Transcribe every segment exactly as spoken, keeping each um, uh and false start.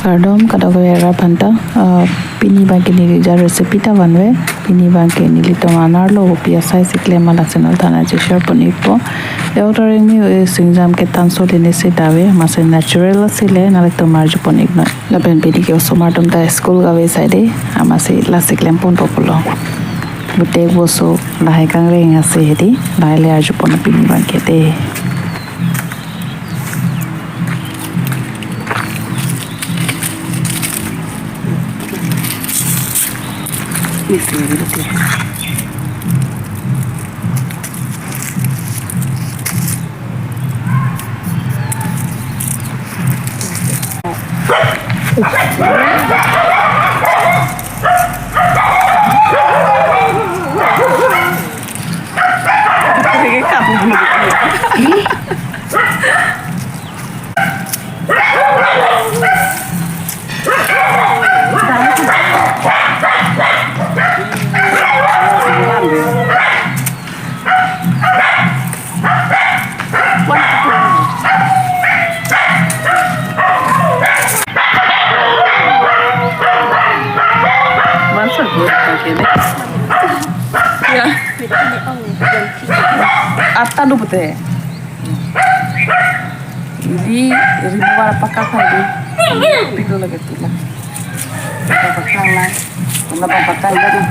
Kardom kadokave arat aphanta, ah, pini abangke neli ja recipe ta vanve, pini abangke nelitum anerlo kopi asai si klem ma lasi nangtumphan nangcheshare pon-ikpo. Doctor Engmi Singjam ke tanso lini sita ave, amatsi natural asile nanglitum arju pon-iknon. Lapen pini ke osomar atum ta school kave saide, amatsi lasi klem ponpo pulo. Bute boso lahai kangreng asi hedi, lahai le arju pon pini abangke de. Ya. Atta do pute. Di, di mawar pakak lagi. Pido lagi tu lah. Pakak lah. Pakak lagi.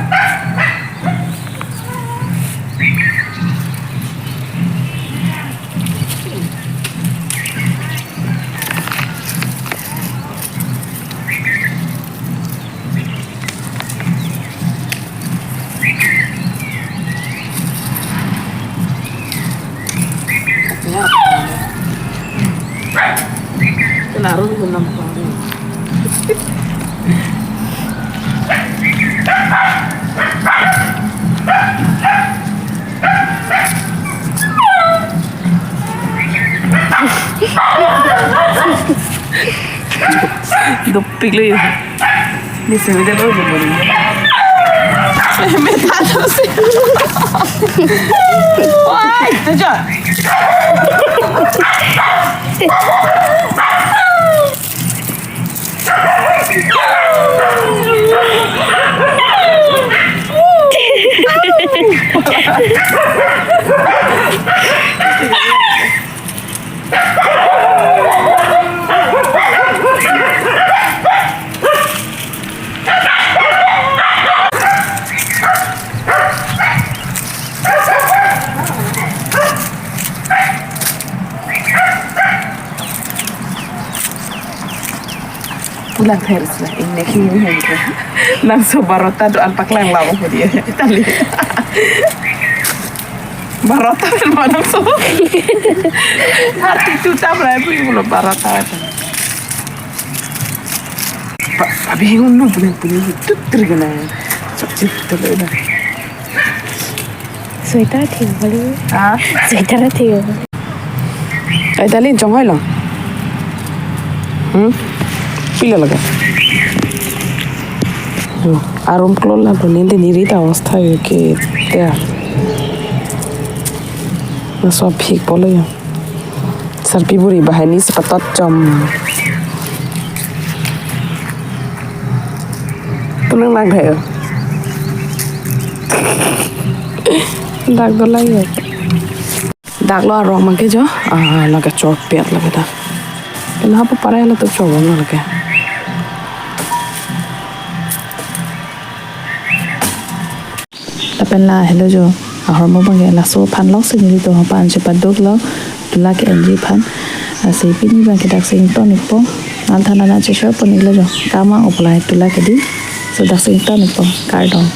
Dopik lo ya. Ini sini dia baru jemput. Saya minta terus. Wah, itu aja. Pulang terus lah, ini kini ini. Langsung barota do-an paklang lawan dia. Tali. Barota kan mana so? Arti tu tam lah, ibu ibu lo barota. Pa, abi yang unu punya punya itu terkena. Cok cok terkena. Sweater thik bali. Ah? Sweater thik. Ai tali chonghoi lo. Hmm? Pila lage. Hmm. Arum klol la bali de niri ta ostha yo ke. Ya. Laso phik polo yo. Sarpi buri bahani sepatot chom. Tunang lang kayo. Dak do lang yo. Dak lo arong mangke jo. Ah, lake chor pet lake ta. Ina hapu parai la to chor bom lake. Lapen lahelo jo, ahormu abangke laso aphan lok si nelitum aphan chepaduk lo, tulak ke-enji aphan. Lasi pini abangke dak si ington-ikpo, nangtumphan nangcheshare pon-iklo jo, tama oplai tulak ke di, so dak si ington-ikpo, kardom.